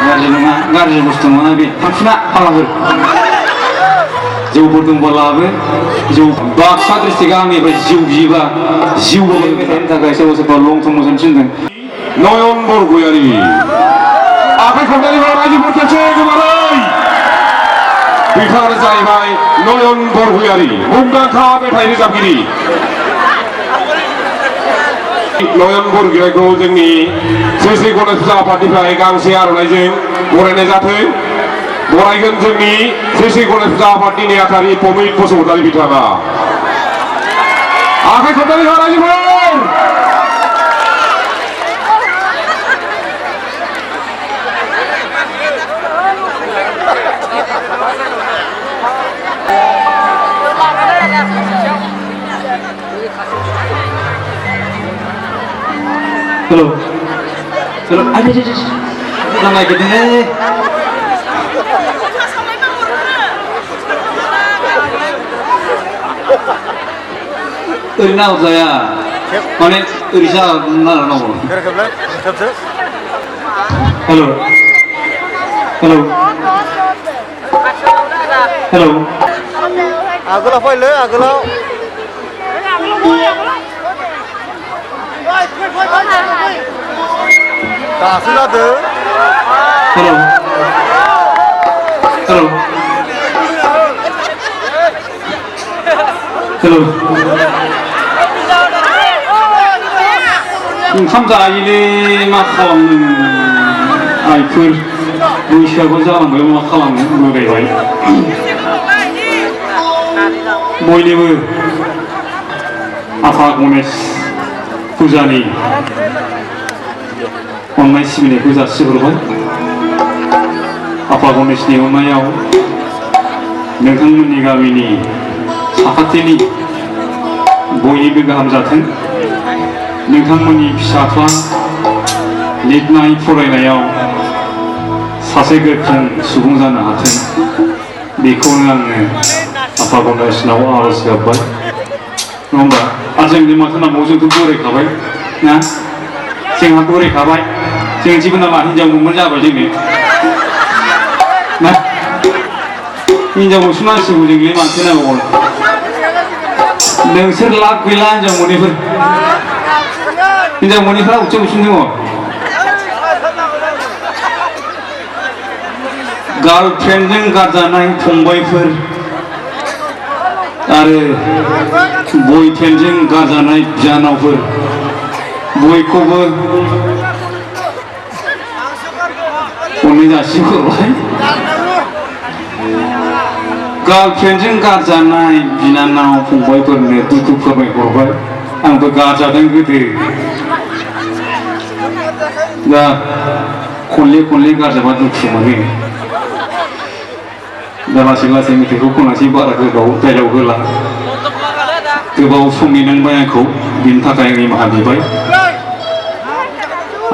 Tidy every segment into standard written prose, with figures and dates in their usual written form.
गाज्रि नङा गाज्रि बुस्थु नङा बे थांफिना फालाफोर जौफोर दंब्लाबो जौ बाक्सा डिस्ट्रिक्टआ आंनिफ्राय जिउ बियोबा जिउ होबाय थानो थाखाय सोरबा सोरबा लं टर्म मोजां थिनदों नयन बरगयारि आखाइ खबनानै रायजोफोर खेबसे गोबारै बिथाङानो जाहैबाय नयन बरगयारि मुंदांखा मेथाइ रोजाबगिरि नयन बरगयारिखौ जोंनि श्री श्री गणेश फुजा आफादनिफ्राय गांसे आर'नाइजों बरायनाय जाथों बरायगोन जोंनि श्री श्री गणेश फुजा आफादनि नेहाथारि प्रमित बसुमतारी बिथाङा आखाइ खबनानै रायजोफोर हेलो हेलो आदि नांलाय गिदिङै ओरैनो जाया माने ओरैसा नांगौ हेलो हेलो हेलो आगोलाव फैलै आगोलाव दासो जादों हेलो हेलो हेलो ओंखाम जायोलै मा खालामनो आइफोर बैसोआबो जालांबाय मा खालामनो बोरायबाय बयनिबो आफा गणेश फुजानि अननाय सिबिनायखौ जासिहरबाय आफा गणेशनि अननायाव नोंथांमोननि गामिनि साखाथिनि बयनिबो गाहाम जाथों नोंथांमोननि फिसाफ्रा लिरनाय फरायनायाव सासे गोख्रों सुबुं जानो हाथों बेखौनो आङो आफा गणेशनाव आर'ज गाबबाय नङा होमबा आरो जोंनि माथो नांगौ जोंथ' बोरायखाबाय ना जोंहा बोरायखाबाय जों जेबो नामा हिनजाव मोनमोन जाबाय जोंनो ना हिनजावखौसो नांसिगौ जोंलाय माथो नांगौ नोंसोर लाब गैला हिनजाव मोनैफ्रा उच्च दङ गार्लफ्रेन्डजों गारजानाय फंबायफोर आरो बयफ्रेन्डजों गारजानाय बिनानावफोर बयखौबो अननाय जासिहरबाय गार्लफ्रेन्डजों गारजानाय बिनानाव फंबायफोरनो दुखु फोरमायहरबाय आंबो गारजादों गोदो दा खनले खनले गारजाबा दुखु मोनो दा लासै लासै मेथाइखौ खनासै बारा गोबाव दाइलग होला गोबाव सम नेनांबाय आंखौ बिनि थाखाय आं निमाहा बिबाय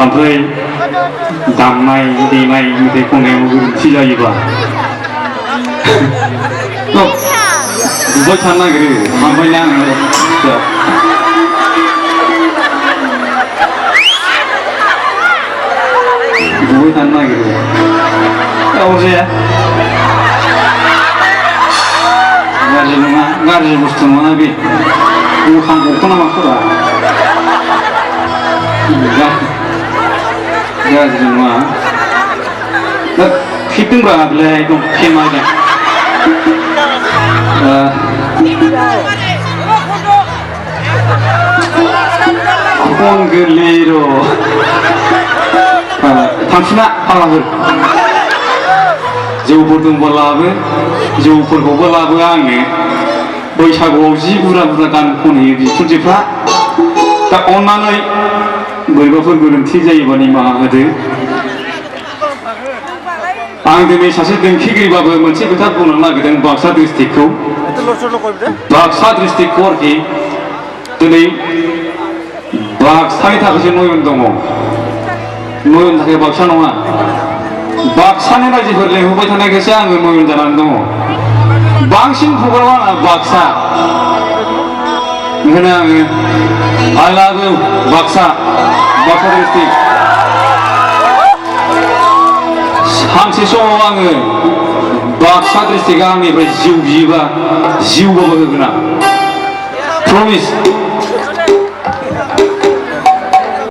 ओमफ्राय दामनाय देनाय मेथाइ खननायाव गोरोन्थि जायोबा बुबाय थानो नागिरो थांबायना आङो बुबाय थानो नागिरो जाया गाज्रि नङा गाज्रि बुस्थु नङा बे दखान गखना माखौरा गाज्रि नङा फिटदोंब्रा बेलाय एकदम फेमायदों खन गोरलै र' थांफिना फालाफोर जौफोर दंब्लाबो जौफोरखौबो लाबो आङो बैसागुआव जि बुरजा बुरजा गान खनहैयो बिखुनजोफ्रा दा अननानै बोरैबाफोर गोरोन्थि जायोबा निमाहा होदो आं दिनै सासे देंखोगिरिबाबो मोनसे खोथा बुंनो नागिरदों बाक्सा डिस्ट्रिक्टखौ बाक्सा डिस्ट्रिक्टखौ आरोखि दिनै बाक्सानि थाखायसो नयन दङ नयन थाखाय बाक्सा नङा बाक्सानि रायजोफोर लेंहरबाय थानायखायसो आङो नयन जानानै दङ बांसिन प्रग्रामा बाक्सा ओंखायनो आङो I love you Baksa Baksa district सानसे समाव आङो बाक्सा डिस्ट्रिक्टआ आंनिफ्राय जिउ बियोबा जिउबाबो होगोन आं प्रमिस